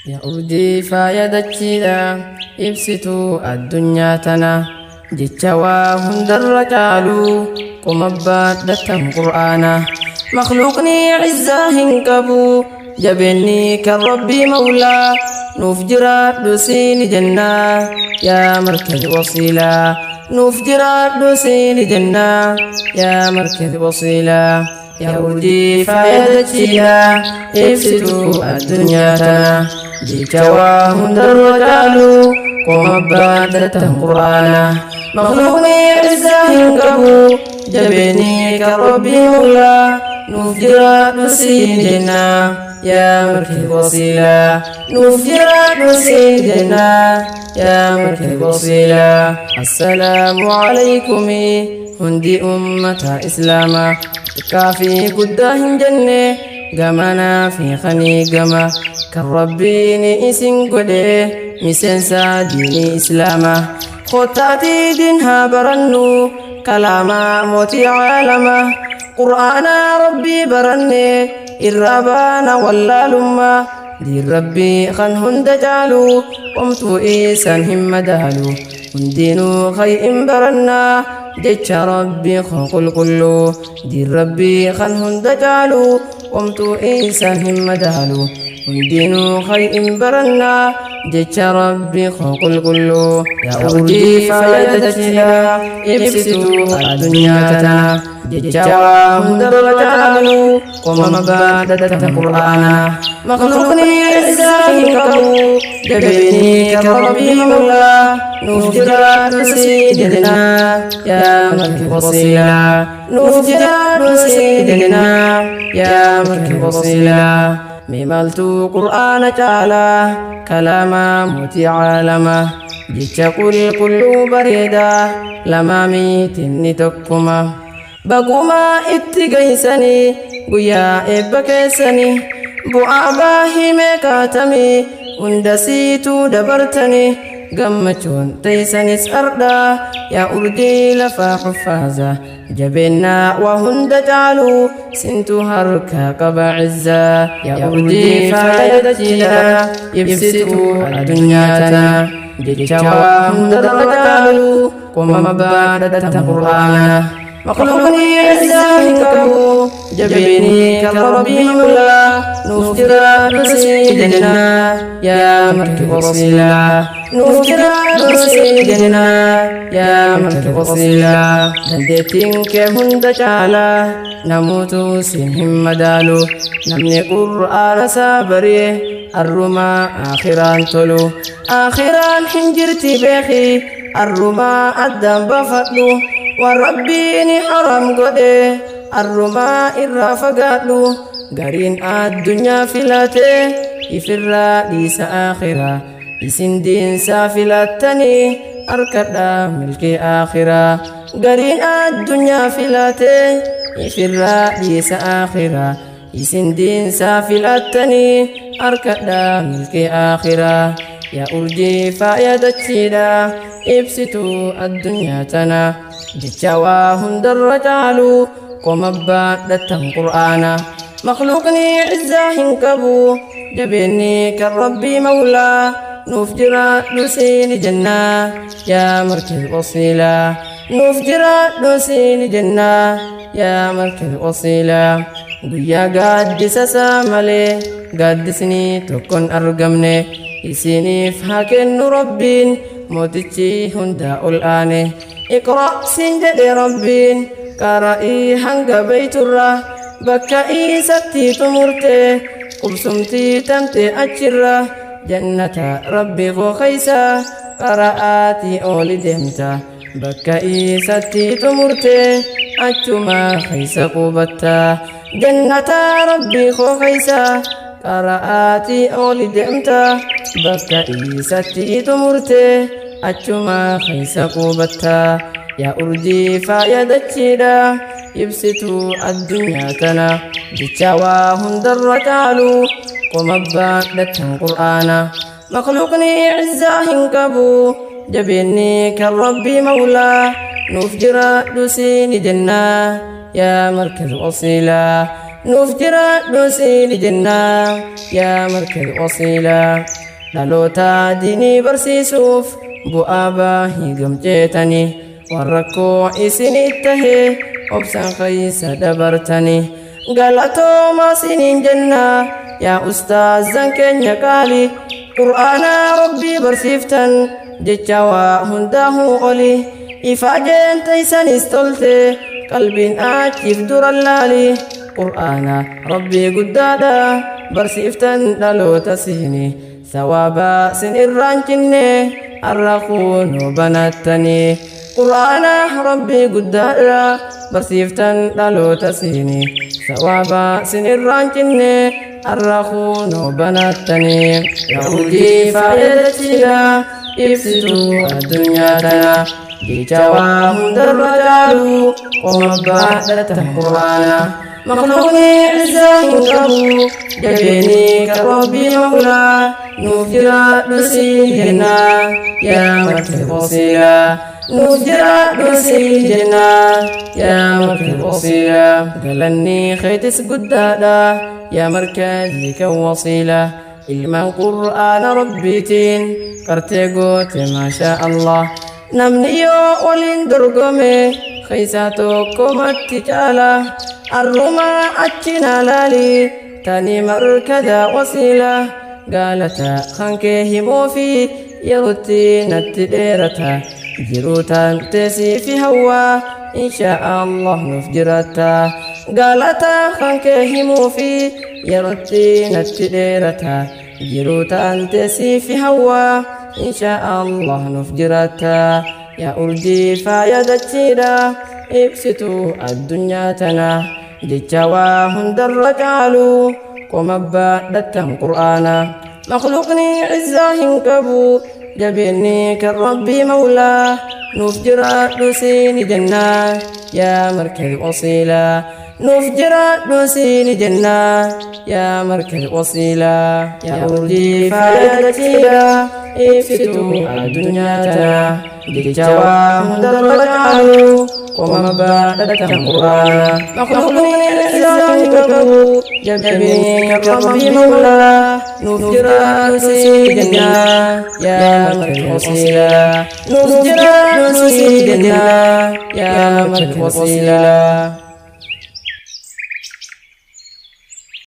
Yaa urjii faaya dachiidha, ibsituu addunyaa tana, jecha waa hundarra caalu, qoma baadhatan Qur'aana. Makhluuqni izzaa hin qabu, jabeenni kan Rabbii Mawlaa, nuuf jiraadhu siini jennaa, yaa markaz wasiilaa. Nuuf jiraadhu siini jennaa, yaa markaz wasiilaa. Yaa urjii faaya dachiidha, ibsituu addunyaa tana, jecha waa hundarra caalu, qoma baadhatan Qur'aana. Makhluuqni izzaa hin qabu, jabeenni kan Rabbii Mawlaa, nuuf jiraadhu siin jennaa, yaa markaz wasiilaa. Nuuf jiraadhu siin jennaa, yaa markaz wasiilaa. Assalaamu alaykum hundi ummata Islaamaa, xiqqaa fi guddaa hin jenne, gamanaa fi kanii gama, kan Rabbiin isin godhe miseensa diinii Islaamaa. Kottaatii diin haa barannu, kalaamaa mootii caalamaa, Qur'aanaa Rabbii baranne irraa baana wallaalummaa. Diin Rabbii kan hunda caalu, qomtuu isaan hin madaalu. Hundinuu khay'in barannaa, jecha Rabbii kan qulqulluu. Diin Rabbii kan hunda caalu, qomtuu isaan hin madaalu. Hundinuu khay'in barannaa, jecha Rabbii kan qulqulluu. Yaa urjii faaya dachiidha, ibsituu addunyaa tana, jecha waa hundarra caalu, qoma baadhatan Qur'aana. Makhluuqni izzaa hin qabu, jabeenni kan Rabbii Mawlaa, nuuf jiraadhu sii jennaa, yaa markaz wasiilaa. Nuuf jiraadhu sii jennaa, yaa markaz wasiilaa. Mee maaltu Qur'aana caalaa, kalaamaa mootii caalamaa, jecha qulqulluu bareedaa, lamaa miitinni tokkuma. Bagumaa itti geessanii guyyaa eebba keessanii, bu'aa baahii meeqaatamii hunda siituu dabartanii, gammachuun teessanis ardhaa, yaa urjii lafaa huffaaza, jabeennaa waa hunda caalu, sintu harka qaba izzaa. Yaa urjii faaya dachiidha, ibsituu addunyaa tana, jecha waa hundarra caalu, qoma baadhatan Qur'aana. Makhluuqni izzaa hin qabu, jabeenni kan Rabbii Mawlaa, nuuf jiraadhu sii jennaa, yaa markaz wasiilaa. Nuuf jiraadhu sii jennaa, yaa markaz wasiilaa. Dandeettiin kee hunda caalaa, namoota siin hin madaalu. Namni Qur'aana isaa baree arrumaa aakhiraan tolu. Aakhiraan hin jirti beeki, arrumaa addaan baafadhu. Waan Rabbiin haram godhe arrumaa irraa fagaadhu. Gariin addunyaa filate ifirraa dhiisa aakhiraa. Isin diinsaa filattanii harkadhaa milkii aakhiraa. Gariin addunyaa filate ifirraa dhiisa aakhiraa. Isin diinsaa filattanii harkadhaa milkii aakhiraa. Yaa urjii faaya dachiidha, ibsituu addunyaa tana, jecha waa hundarra caalu, qoma baadhatan Qur'aana. Makhluuqni izzaa hin qabu, jabeenni kan Rabbii Mawlaa, nuuf jiraadhu siini jennaa, yaa markaz wasiilaa. Nuuf jiraadhu siini jennaa, yaa markaz wasiilaa. Guyyaa gaaddisa isaa malee gaaddisni tokkon argamne, isiniif haa kennu Rabbiin mootichi hundaa ol aane. Iqra siin jedhe Rabbiin, qara'ii hanga beeyturra, bakka isatti xumurte qubsumtii tante achirra, jannata Rabbi koo keeysa qara'aatii ooli deemta. Bakka isatti xumurte achuma keeysa qubatta, jannata Rabbi koo keeysa qara'aatii ooli deemta. Bakka isatti xumurte achuma keeysa qubatta. Yaa urjii faaya dachiidha, ibsituu addunyaa tana, jecha waa hundarra caalu, qoma baadhatan Qur'aana. Makhluuqni izzaa hin qabu, jabeenni kan Rabbii Mawlaa, nuuf jiraadhu siini jennaa, yaa markaz wasiilaa. Nuuf jiraadhu siin jennaa yaa markaz wasiilaa. Dhaloota diinii barsiisuuf bu'aa baahii gamceetanii, waan rakkoo isinit tahee obsaan keessa dabartanii, galatoomaa isiniin jennaa yaa ustaazan keenya qaali. Qur'aana Rabbii barsiiftan jecha waa hundaahuu oli. Ifaajeen teeysanis tolte, qalbiin achiif dura laali. Qur'aana Rabbii guddaadha barsiiftan dhaloota siini, sawaaba sin irraan cinne har'a kunuu banattanii. Qur'aana Rabbii guddaadha barsiiftan dhaloota siini, sawaaba sin irraan cinne har'a kunuu banattanii. Yaa urjii faayadachiidha, ibsituu addunyaa tana, jecha waa hundarra caalu qoma baadhatan Qur'aana. Makhluuqni izzaa hin qabu, jabeenii kan Rabbii Mawlaa. Nuuf jiraadhu siin jennaa yaa markaz wasiilaa. Nuuf jiraadhu siin jennaa yaa markaz wasiilaa. Galanni keetis guddaadha yaa markazii kan wasiilaa. Ilmaan Qur'aana Rabbiitiin qartee goote, maashaa Allah. Namni yoo waliin dorgome keessaa tokkomatti caala. Arrumaa achi naa laali tani markaza wasiilaa. Galata kan kee himuufi yerootti natti dheerata. Jiruu taanteesii fi hawwaa, inshaa Allah nuuf jiraata. Galata kan kee himuufi yerootti natti dheerata. Jiruu taanteesii fi hawwaa, inshaa Allah nuuf jiraata. Yaa urjii faaya dachiidha, ibsituu addunyaa tana, jecha waa hundarra caalu qoma baadhatan Qur'aana. Makhluuqni izzaa hin qabu, jabeenni kan Rabbii Mawlaa. Nuuf jiraadhu siini jennaa yaa markaz wasiilaa. Nuuf jiraadhu siini jennaa yaa markaz wasiilaa. Yaa urjii faaya dachiidha, ibsituu addunyaa tana, jecha waa hundarra caalu qoma baadhatan Qur'aana. Makhluuqni izzaa hin qabu, jabeenni kan Rabbii Mawlaa. Nuuf jiraadhu siin jennaa yaa markaz wasiilaa. Nuuf jiraadhu siin jennaa yaa markaz wasiilaa.